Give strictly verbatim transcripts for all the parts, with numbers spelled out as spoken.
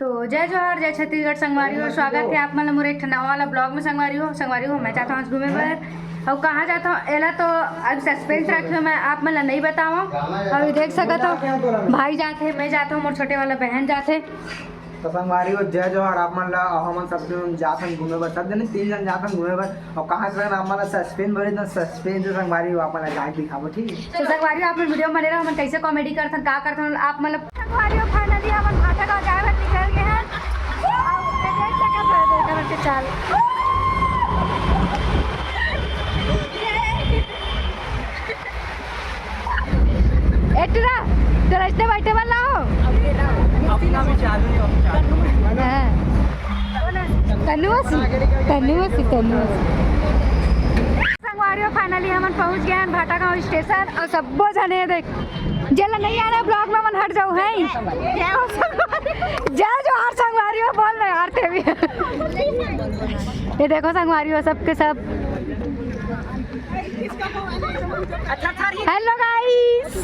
तो जय जोहार, जय छत्तीसगढ़ संगवारी हो। स्वागत है आप मन ला मोर एक ठन नवा वाला ब्लॉग में संगवारी हो। संगवारी हो, मैं जात हूँ आज घूमे बर। अउ कहाँ जात हूँ, एला तो अब सस्पेंस रखे हो, मैं आप मन ला नहीं बतावंव। अउ ये देख सकत हो, भाई जात हे, मैं जात हूँ, मोर छोटे वाला बहन जात हे। तो संगवारी हो, जय जोहार आप मन ला। अउ हमन सब झन जात हन घूमे बर, सब जने तीन जन जात हन घूमे बर। अउ कहाँ से आप मन ला सस्पेंस भरे, तो सस्पेंस संगवारी हो, आप मन ला जाके दिखाबो, ठीक है? तो संगवारी हो, आप मन वीडियो में बने रहो, हमन कैसे कॉमेडी करथन, का करथन, आप मन ला संगवारी हो, finally हमन भाटागांव जाए बर निकल गए हन। अउ ये देख सकत हो, देख हमन के चाल। ए टुरा, तोरा इसने बैठे वाला हो? अपना भी चालू है, अपना चालू है। हाँ। तन्नू मौसी, तन्नू मौसी, तन्नू मौसी। संगवारी हो, finally हमन पहुंच गए हैं भाटागांव स्टेशन। अउ सब्बो झने देख, जेला नहीं आना ब्लॉग में मन हट जाओ है। जय जोहार संगवारी हो, बोल रहे यार ते भी। ये देखो संगवारी हो, सबके सब। हेलो गाइस।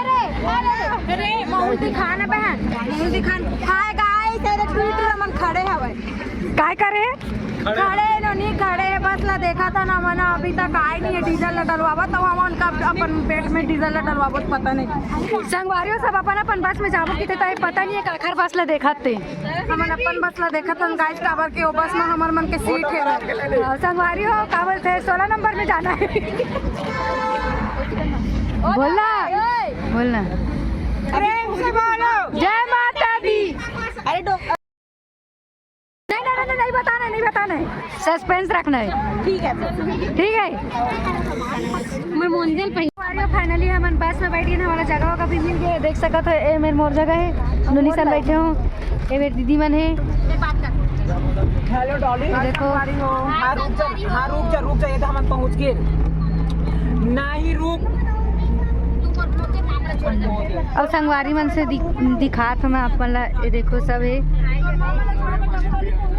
अरे, मुंह दिखा ना बहन, मुंह दिखा ना। हाय गाइस, अरे ट्विटर मन खड़े हवे। काय करे? खड़े नोनी, खड़े हे, बस ला देखत हन हमन, अभी तक आए नहीं है डीजल ला डलवावत, तो हमन कब अपन पेट में डीजल ला डलवावत पता नहीं। संगवारी हो, सब अपन अपन बस में जाबो किते, ताई पता नहीं है काखर बस ला देखत ते। हमन अपन बस ला देखत हन गाइस, काबर के ओ बस में हमर मन के सीट है। हाँ, संगवारी हो, का बोलते हैं, सोलह नंबर में जाना है। बोलना, बोलना। प्रेम से बोलो। जय माता दी। अरे डो- नहीं, नहीं, नहीं, नहीं बताना है, नहीं बताना है, सस्पेंस रखना है। ठीक है। ठीक है। मैं मोंजल पहन- फाइनली हमन बस में बैठ गए, हमला जगह वगह भी मिल गए। देख सकत हो, ए मेर मोर जगह है, नोनी सन बैठे हो, ए मेर दीदी मन है। हेलो डॉली। ये देखो। हाँ, रुक जा, हाँ, रुक जा, रुक जा, ये तो हमन पहुंच गए। नहीं, रुक। अउ संगवारी मन से दि-, दिखात हूँ मैं आप मन ला। ये देखो सब है,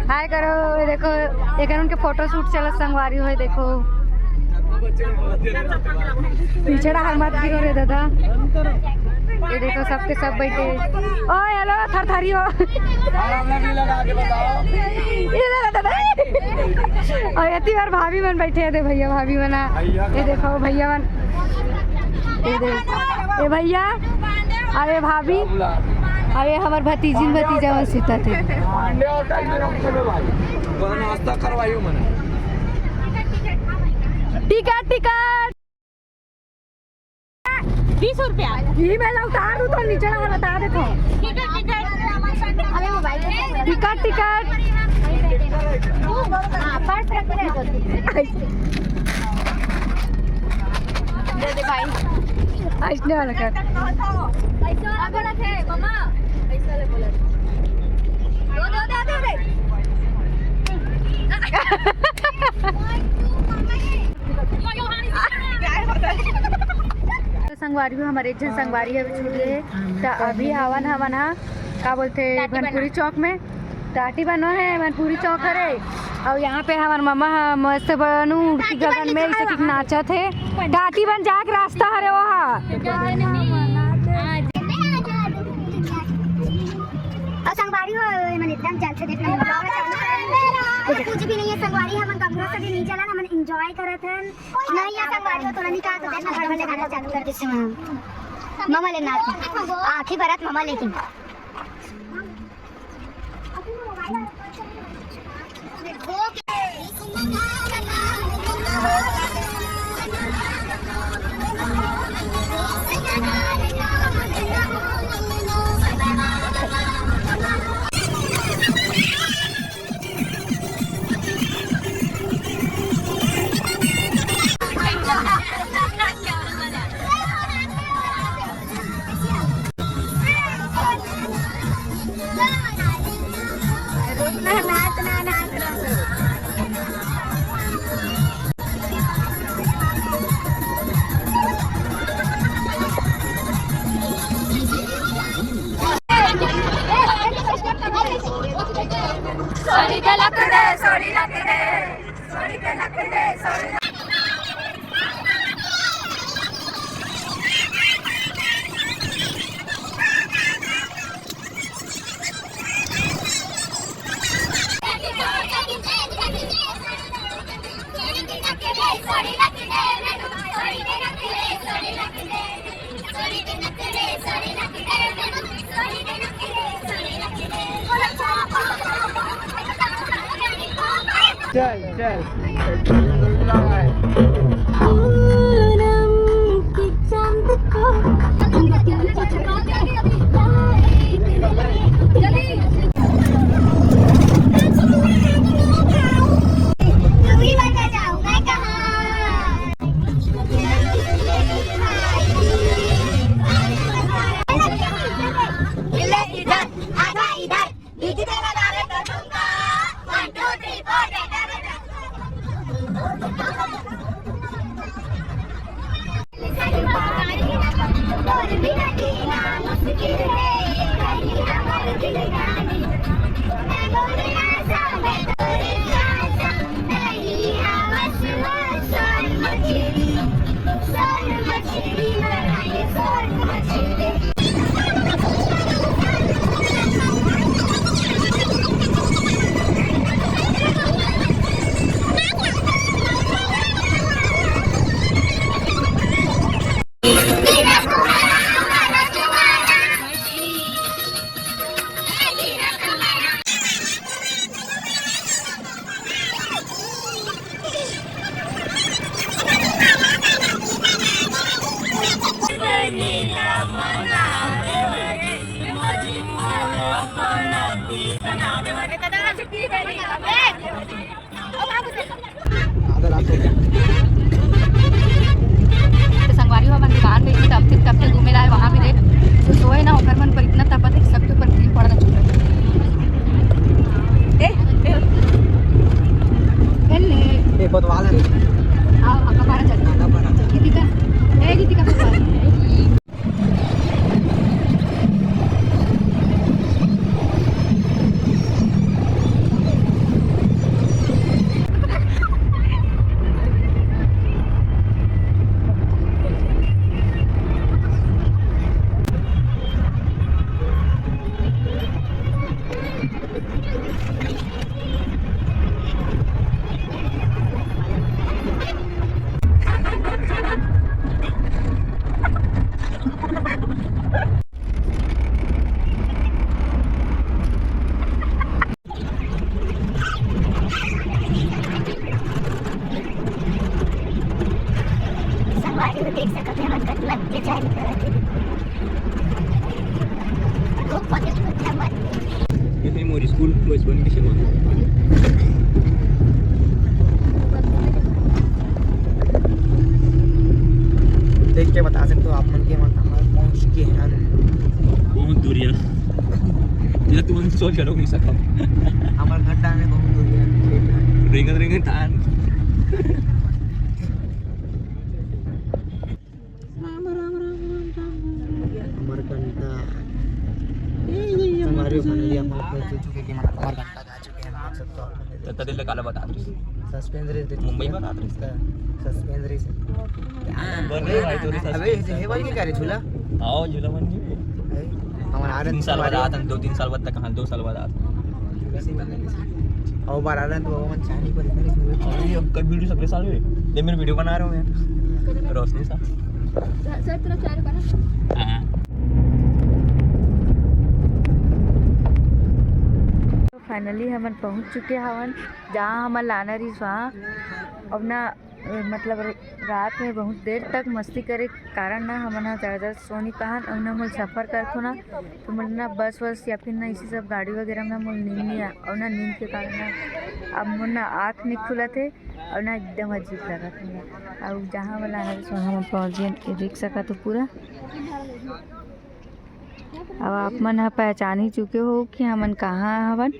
हाय करो। ये देखो, एक उनके फोटो शूट चलत संगवारी हो, देखो। पीछे डहर मत गिरो रे दादा। ये देखो सबके सब बैठे। ओ हेलो थरथरी हो। ये ले दादा। अउ एती बार भाभी मन बैठे हैं, दे भैया भाभी मन आ। ये देखो भैया मन, ये देख, ये भैया, अउ ये भाभी, अउ ये हमर भतीजिन भतीजा मन सुतत हे। नाश्ता करवाइयो मने। Ticket, ticket. बीस रुपया। ये मैं ला उतार दूँ तो नीचे वाला बता देता हूँ। Ticket, ticket. Ticket, ticket. हाँ, पर्स रख ले। दे दे भाई। ऐसने वाला कर। ऐसा वाला बोला थे, मम्मा। ऐसा वाला बोला थे। दो, दो, दो, दो, दे। तो संगवारी हो, हमर एक झन संगवारी हे, अभी छूट गए हे। त अभी हावन हमन हा, का बोलथे, टाटी बना। भनपुरी चौक में टाटी बनो हे, भनपुरी चौक हरे। अउ यहाँ पे हमर ममा हा मस्त बनू उड़ती गगन में ऐसे कुछ नाचत हे। टाटी बन जाए के रास्ता हरे वो हा। अउ संगवारी हो, ये मन एकदम जलथे, देख ना, कुछ भी नहीं है संगवारी, हमन ककरो से भी नहीं जलन, हमन एंजॉय करत हन। नहीं, ऐसा गाड़ी हो तो नहीं कहा, तो देखना, घर वाले गाना चालू कर देते हैं। ममा लेना आती। आँखी भरत ममा लेकिन। चल, चल। तो संगवारी हो, अपन दुकान में इतनी तपते तपते घूमे ला है, वहाँ भी देख, जो सोए ना, ओकर मन पर इतना तपत है कि सबके ऊपर गिर पड़ना चाहिए। ए, ए, ए, ले। ए, कोतवाल है। आओ, आपका बारह चल। आपका बारह चल। दीदी का, ए, दीदी का कोतवाल। संगवारी हो देख सकत हे, हमन कतका लग के जाए करत हे। खूब पॉकेट में मत। ये मोर स्कूल बचपन के सेवा। देख के बता सकते हो आप मन के मन हमर पहुंच के हन। बहुत दूरिया। ये तुमन सोच घलो नहीं सकत। हमर घर डाहर बहुत दूरिया। रेंगत रेंगत आन। अमरकंटक। संगवारी हो, finally हम लोग पहुंच चुके हैं अमरकंटक। आ चुके हैं हम लोग सब तो। तो तदे ले काला बता दो। Suspense रहिस। मुंबई बता दो। Suspense रहिस। बन रहे भाई, तोरे अबे, suspense ये बन के करे झूला? आओ, झूला बन गई। हमारा तीन साल बाद आता, दो तीन साल बाद तक, हाँ, दो साल बाद आता। अउ बार आ रहा है तो वो मन चांदी पर इतने और ये कई वीडियो सगले साल हुए। ये मेरे वीडियो बना रहे हो यार। रोशनी सा। सर, सर, तेरा चाय रुका ना। हाँ। तो finally हमन पहुंच चुके हवन, जहाँ हमन लाना रहिस वहाँ। अब ना, अ, मतलब रात में बहुत देर तक मस्ती करे कारण ना हमन ह ज़्यादा सो नहीं पाहन। अउ ना मोर सफर करथो ना, तो मोर ना बस वस या फिर ना इसी सब गाड़ी वगैरह में ना मोर नींद नहीं आ, अउ ना नींद के कारण ना अब मोर ना आँख नहीं खुलत हे, अउ ना एकदम अजीब लगत हे। अउ जहाँ वाला है सो हमन पहुँच गए, ये देख सकत हो पूरा। अब आप मन ह पहचान ही चुके हो कि हमन कहाँ हवन।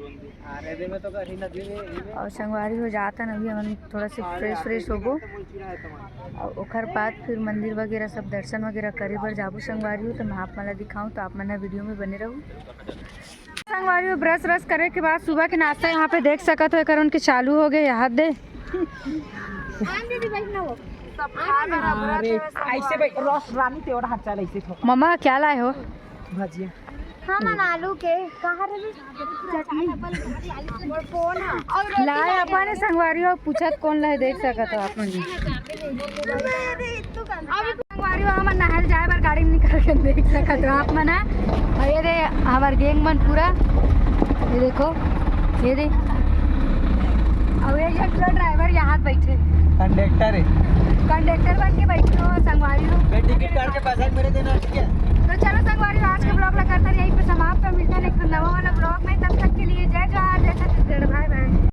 अउ संगवारी हो जात हन, अभी हमन थोड़ा से fresh fresh होबो, अउ ओखर बाद फिर मंदिर वगैरह सब दर्शन वगैरह करे बर जाबो संगवारी हो। तो मैं आप मन ला दिखाऊं, तो आप मन ह वीडियो में बने रहू। संगवारी हो, brush व्रश करे के बाद सुबह के नाश्ता यहाँ पे देख सकत हो, एकर उनके चालू हो गए, यहाँ दे। अरे, ऐसे भाई, रस रानी तेरा हाथ चला ऐसे थो। मम्मा, क्या लाए हो? भजिया। हाँ, मन आलू के। कहाँ रे? चटनी। लाए अपन संगवारी हो, पूछत कौन लाए, देख सकत हो आप मन। संगवारी हो, हमन नहाए जाए बर गाड़ी में निकल के देख सकत हो आप मन। और ये दे हमार गैंग मन पूरा, ये देखो, ये दे। और ये जो ड्राइवर यहाँ बैठे, कंडक्टर है। कंडक्टर बन के बैठे हो।